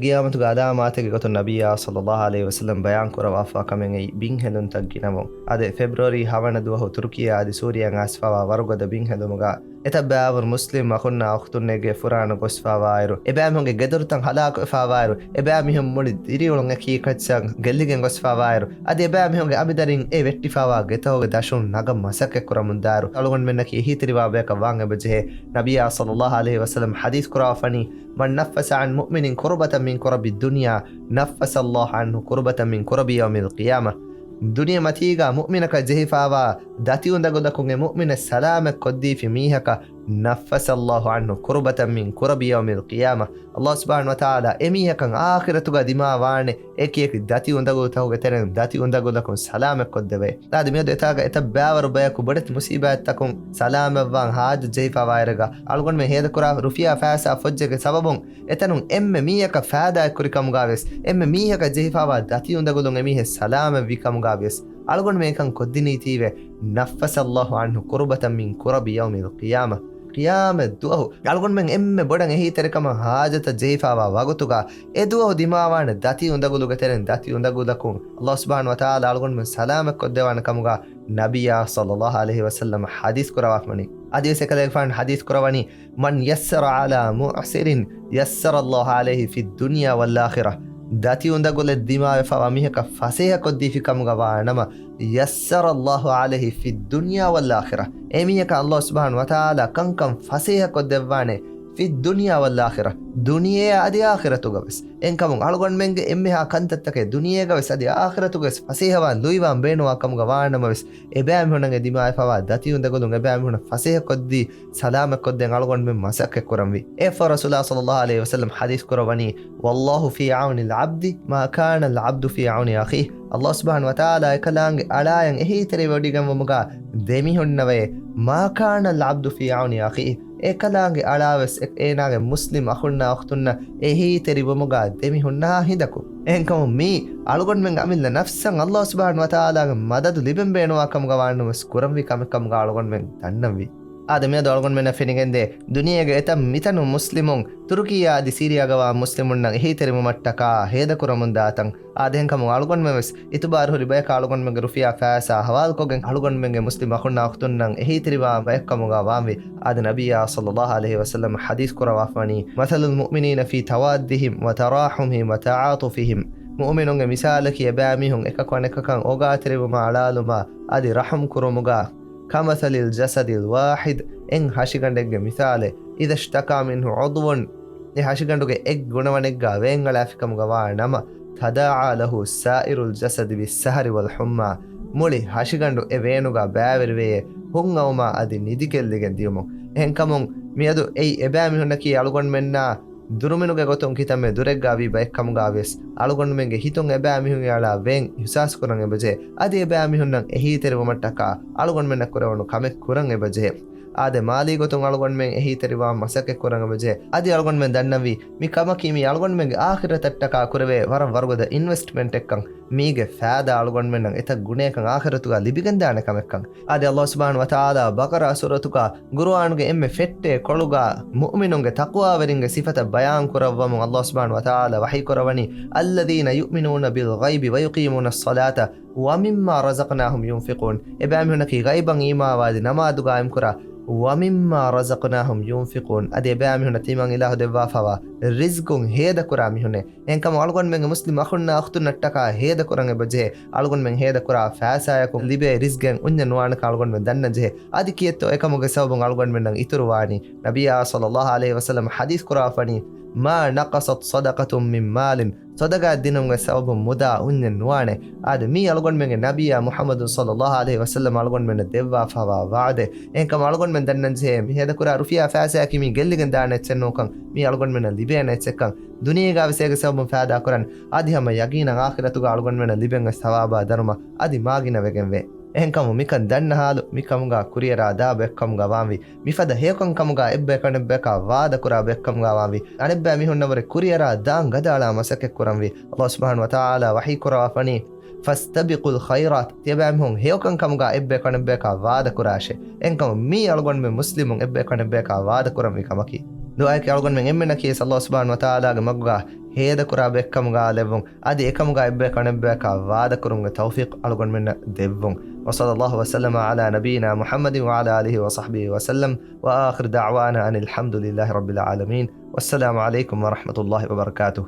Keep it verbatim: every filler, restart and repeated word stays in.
ގިޔާމަތުގެ އަލާމާތެއްގެ ގޮތުން ނަބިއްޔާ ޞައްލައްލާހު ޢަލައިހި ވަސައްލަމް ބަޔާން ކުރަވާފާ ކަމެއް އެއީ ބިން ހެލުންތައް ގިނަވުން. އާދެ، ފެބްރުއަރީ ހަވަނަ ދުވަހު ތުރުކީއާ އަދި ސޫރިޔާއަށް އައިސްފާވާ ވަރުގަދަ ބިން ހެލުމުގަ އެތައް ބައިވަރު މުސްލިމް އަޚުންނާ އުޚްތުންނޭގެ ފުރާނަ ގޮސްފާވާއިރު، އެބައިމީހުންގެ ގެދޮރުތައް ހަލާކުވެފާވާއިރު، އެބައިމީހުން މުޅި ދިރިއުޅުން އެކީ ކައްޗަށް ގެއްލިގެން ގޮސްފާވާއިރު، އަދި އެބައިމީހުންގެ އަނބިދަރިން އެ ވެއްޓިފާވާ ގެތަކުގެ ދަށުން ނަގަން މަސައްކަތްކުރަމުންދާއިރު، އަޅުގަނޑުމެންނަކީ އެހީތެރިވާ ބަޔަކަށް ވާން އެބަޖެހޭ. ނަބިއްޔާ ޞައްލައްލާހު ޢަލައިހި ވަސައްލަމް ޙަދީޘް ކުރައްވާފަނީ، من نفس عن مؤمن كربة من كرب الدنيا نفس الله عنه كربة من كرب يوم القيامة. ދުނިޔެމަތީގަ މުއުމިނަކަށް ޖެހިފާވާ ދަތި އުނދަގުލަކުން އެ މުއުމިނަށް ސަލާމަތް ކޮށްދީފި މީހަކަށް، نفس الله عنه كربة من كرب يوم القيامة. ﷲ ސުބްޙާނަހޫ ވަތަޢާލާ އެމީހަކަށް އާޚިރަތުގަ ދިމާވާނެ އެކިއެކި ދަތި އުނދަގުލުތަކުގެ ތެރެއިން ދަތި އުނދަގުލަކުން ސަލާމަތް ކޮށްދެވޭ. އާދެ، މިއަދު އެތާގަ އެތައް ބައިވަރު ބަޔަކު ބޮޑެތި މުސީބާތްތަކުން ސަލާމަތްވާން ޙާޖަތް ޖެހިފާވާއިރުގަ، އަޅުގަނޑުމެން ހޭދަކުރާ ރުފިޔާ ފައިސާ ފޮއްޖެއްގެ ސަބަބުން އެތަނުން އެންމެ މީހަކަށް ފައިދާއެއް ކުރި ކަމުގަ ވިޔަސް، އެންމެ މީހަކަށް ޖެހިފާވާ ދަތި އުނދަގުލުން އެމީހެއް ސަލާމަތް ވި ކަމުގަ ވިޔަސް، އަޅުގަނޑުމެން އެކަން ކޮށްދިނީތީވެ، نفس الله عنه كربة من كرب يوم القيامة. ޤިޔާމަތް ދުވަހު އަޅުގަނޑުމެން އެންމެ ބޮޑަށް އެހީތެރިކަމަށް ޙާޖަތަށް ޖެހިފާވާ ވަގުތުގަ، އެ ދުވަހު ދިމާވާނެ ދަތި އުނދަގުލުގެ ތެރެއިން ދަތި އުނދަގުލަކުން ﷲ ސުބްޙާނަހޫ ވަތަޢާލާ އަޅުގަނޑުމެން ސަލާމަތް ކޮށްދެވާނެ ކަމުގަ ނަބިއްޔާ ޞައްލައްލާހު ޢަލައިހި ވަސައްލަމަ ޙަދީޘް ކުރައްވާފަނީ. އަދިވެސް އެކަލޭގެފާނު ޙަދީޘް ކުރައްވަނީ، من يسر على معسر يسر الله عليه في الدنيا والآخرة. ދަތި އުނދަގުލެއް ދިމާވެފަވާ މީހަކަށް ފަސޭހަ ކޮށްދީފި ކަމުގަ ވާނަމަ، يسر الله عليه في الدنيا والآخرة. އެމީހަކަށް ﷲ ސުބްޙާނަހޫ ވަތަޢާލާ ކަންކަން ފަސޭހަ ކޮށްދެއްވާނެ، في الدنيا والآخرة، ދުނިޔެއާ އަދި އާޚިރަތުގަވެސް. އެހެންކަމުން އަޅުގަނޑުމެންގެ އެންމެހާ ކަންތައްތަކެއް ދުނިޔޭގަވެސް އަދި އާޚިރަތުގަވެސް ފަސޭހަވާން ލުއިވާން ބޭނުންވާ ކަމުގަ ވާނަމަވެސް، އެބައިމީހުންނަށް އެ ދިމާވެފަވާ ދަތި އުނދަގުލުން އެބައިމީހުންނަށް ފަސޭހަ ކޮށްދީ، ސަލާމަތް ކޮށްދޭން އަޅުގަނޑުމެން މަސައްކަތް ކުރަންވީ. އެއަށްފަހު ރަސޫލާ ޞައްލައްލާހު ޢަލައިހި ވަސައްލަމް ޙަދީޘް ކުރައްވަނީ، والله في عون العبد ما كان العبد في عون أخيه. ﷲ ސުބްޙާނަހޫ ވަތަޢާލާ އެކަލާނގެ އަޅާޔަށް އެހީތެރިވެވޮޑިގެންވުމުގަ ދެމިހުންނަވޭ، ما كان العبد في عون أخيه. އެކަލާނގެ އަޅާވެސް އެ-، އޭނާގެ މުސްލިމް އަޚުންނާ އުޚްތުންނަށް އެހީތެރިވުމުގަ ދެމިހުންނަހާ ހިނދަކު. އެހެންކަމުން މީ އަޅުގަނޑުމެންގެ އަމިއްލަ ނަފްސަށް ﷲ ސުބްޙާނަހޫ ވަތަޢާލާގެ މަދަދު ލިބެން ބޭނުންވާ ކަމުގަ ވާނަމަވެސް ކުރަންވީ ކަމެއް ކަމުގަ އަޅުގަނޑުމެން ދަންނަންވީ. އާދެ، މިއަދު އަޅުގަނޑުމެންނަށް ފެނިގެންދޭ، ދުނިޔޭގެ އެތައް މިތަނުން މުސްލިމުން ތުރުކީއާ އަދި ސީރިޔާގަވާ މުސްލިމުންނަށް އެހީތެރިވުމަށްޓަކާ ހޭދަކުރަމުންދާތަން. އާދެ، އެހެންކަމުން އަޅުގަނޑުމެންވެސް އިތުބާރުހުރި ބަޔަކަށް އަޅުގަނޑުމެންގެ ރުފިޔާ ފައިސާ ހަވާލުކޮށްގެން އަޅުގަނޑުމެންގެ މުސްލިމް އަޚުންނާ އުޚްތުންނަށް އެހީތެރިވާ ބަޔަކު ކަމުގަ ވާންވީ. އާދެ، ނަބިއްޔާ ޞައްލައްލާހު ޢަލައިހި ވަސައްލަމަ ޙަދީޘް ކުރައްވާފަނީ، مثل المؤمنين في توادهم وتراحمهم وتعاطفهم. މުއުމިނުންގެ މިސާލަކީ އެބައިމީހުން އެކަކު އަނެކަކަށް އޯގާތެރިވުމާ އަޅާލުމާ އަދި ރަޙުމް ކުރުމުގަ، كمثل الجسد الواحد، އެއް ހަށިގަނޑެއްގެ މިސާލެއް، إذا اشتكى منه عضو، އެ ހަށިގަނޑުގެ އެއް ގުނަވަނެއްގަ ވޭންއަޅާފިކަމުގަ ވާނަމަ، تداعى له سائر الجسد بالسهر والحمى، މުޅި ހަށިގަނޑު އެ ވޭނުގަ ބައިވެރިވެޔޭ، ހުންއައުމާ އަދި ނިދިގެއްލިގެން ދިޔުމުން. އެހެންކަމުން މިއަދު އެއީ އެބައިމީހުންނަކީ އަޅުގަނޑުމެންނާ ދުރުމިނުގެ ގޮތުން ކިތަންމެ ދުރެއްގަ ވީ ބައެއްކަމުގަ ވިޔަސް، އަޅުގަނޑުމެންގެ ހިތުން އެބައިމީހުންގެ އަޅާ ވޭން އިޙްސާސް ކުރަން އެބަޖެހޭ. އަދި އެބައިމީހުންނަށް އެހީތެރިވުމަށްޓަކާ އަޅުގަނޑުމެންނަށް ކުރެވުނު ކަމެއް ކުރަން އެބަޖެހޭ. އާދެ، މާލީ ގޮތުން އަޅުގަނޑުމެން އެހީތެރިވާން މަސައްކަތް ކުރަން އެބަޖެހޭ. އަދި އަޅުގަނޑުމެން ދަންނަންވީ، މި ކަމަކީ މީ އަޅުގަނޑުމެންގެ އާޚިރަތަށްޓަކާ ކުރެވޭ ވަރަށް ވަރުގަދަ އިންވެސްޓްމަންޓެއްކަން. މީގެ ފައިދާ އަޅުގަނޑުމެންނަށް އެތައް ގުނައަކަށް އާޚިރަތުގަ ލިބިގެންދާނެ ކަމެއްކަން. އާދެ، ﷲ ސުބްޙާނަހޫ ވަތަޢާލާ ބަޤަރާ ސޫރަތުގަ ޤުރުއާނުގެ އެންމެ ފެއްޓޭ ކޮޅުގަ މުއުމިނުންގެ ތަޤްވާވެރިންގެ ސިފަތައް ބަޔާން ކުރައްވަމުން ﷲ ސުބްޙާނަހޫ ވަތަޢާލާ ވަޙީ ކުރައްވަނީ، الذين يؤمنون بالغيب ويقيمون الصلاة ومما رزقناهم ينفقون. އެބައިމީހުންނަކީ ޣައިބަށް އީމާވާ އަދި ނަމާދު ޤާއިމްކުރާ، ومما رزقناهم ينفقون. އަދި އެބައިމީހުންނަށް ތިމަން އިލާހު ދެއްވާފަވާ ރިޒްޤުން ހޭދަކުރާ މީހުންނޭ. އެހެންކަމުން އަޅުގަނޑުމެންގެ މުސްލިމް އަޚުންނާ އުޚްތުންނަށްޓަކާ ހޭދަކުރަން އެބަޖެހޭ. އަޅުގަނޑުމެން ހޭދަކުރާ ފައިސާއަކުން ލިބޭ ރިޒްގެއް އުންޏެއް ނުވާނެކަން އަޅުގަނޑުމެން ދަންނަން ޖެހޭ. އަދި ކިއެއްތޯ އެކަމުގެ ސަބަބުން އަޅުގަނޑުމެންނަށް އިތުރުވާނީ؟ ނަބިއްޔާ ޞައްލައްލާހު ޢަލައިހި ވަސައްލަމަ ޙަދީޘް ކުރައްވާފަނީ، ما نقصت صدقة من مال، ޞަދަޤާތް ދިނުމުގެ ސަބަބުން މުދާ އުންޏެއް ނުވާނެ. އާދެ، މީ އަޅުގަނޑުމެންގެ ނަބިއްޔާ މުޙައްމަދު ޞައްލައްލާހު ޢަލައިހި ވަސައްލަމަ އަޅުގަނޑުމެންނަށް ދެއްވާފަވާ ވަޢުދެއް. އެހެންކަމުން އަޅުގަނޑުމެން ދަންނަން ޖެހޭ، މި ހޭދަކުރާ ރުފިޔާ ފައިސާއަކީ މީ ގެއްލިގެން ދާނެ އެއްޗެއް ނޫންކަން، މީ އަޅުގަނޑުމެންނަށް ލިބޭނެ އެއްޗެއްކަން. ދުނިޔޭގަވެސް އޭގެ ސަބަބުން ފައިދާ ކުރަން، އަދި ހަމަ ޔަގީނަށް އާޚިރަތުގަ އަޅުގަނޑުމެންނަށް ލިބެން އޮތް ސަވާބާ ދަރުމަ އަދި މާގިނަވެގެންވޭ. އެހެންކަމުން މިކަން ދަންނަ ހާލު މިކަމުގަ ކުރިއަރާ ދާ ބައެއްކަމުގަ ވާންވީ. މިފަދަ ހެޔޮކަން ކަމުގަ އެއްބަޔަކަށް އަނެއްބަޔަކާ ވާދަ ކުރާ ބައެއްކަމުގަ ވާންވީ. އަނެއްބައި މީހުންނަށްވުރެ ކުރިއަރާ ދާން ގަދައަޅާ މަސައްކަތް ކުރަންވީ. ﷲ ސުބްޙާނަހޫ ވަތަޢާލާ ވަޙީ ކުރައްވާފަނީ، فاستبقوا الخيرات، ތިޔަބައިމީހުން ހެޔޮކަން ކަމުގަ އެއްބަޔަކަށް އަނެއްބަޔަކާ ވާދަ ކުރާށޭ. އެހެންކަމުން މީ އަޅުގަނޑުމެން މުސްލިމުން އެއްބަޔަކަށް އަނެއްބަޔަކާ ވާދަ ކުރަންވީ ކަމަކީ. ދުޢާއަކީ އަޅުގަނޑުމެން އެންމެންނަކީ ވެސް ﷲ ސުބްޙާނަހޫ ވަތަޢާލާގެ މަގުގަ ހޭދަކުރާ ބައެއްކަމުގައި ލެއްވުން، އަދި އެކަމުގައި އެއްބަޔަކު އަނެއްބަޔަކާ ވާދަކުރުމުގެ ތައުފީޤު އަޅުގަނޑުމެންނަށް ދެއްވުން. وصلى الله وسلم على نبينا محمد وعلى آله وصحبه وسلم، وآخر دعوانا أن الحمد لله رب العالمين. والسلام عليكم ورحمة الله وبركاته.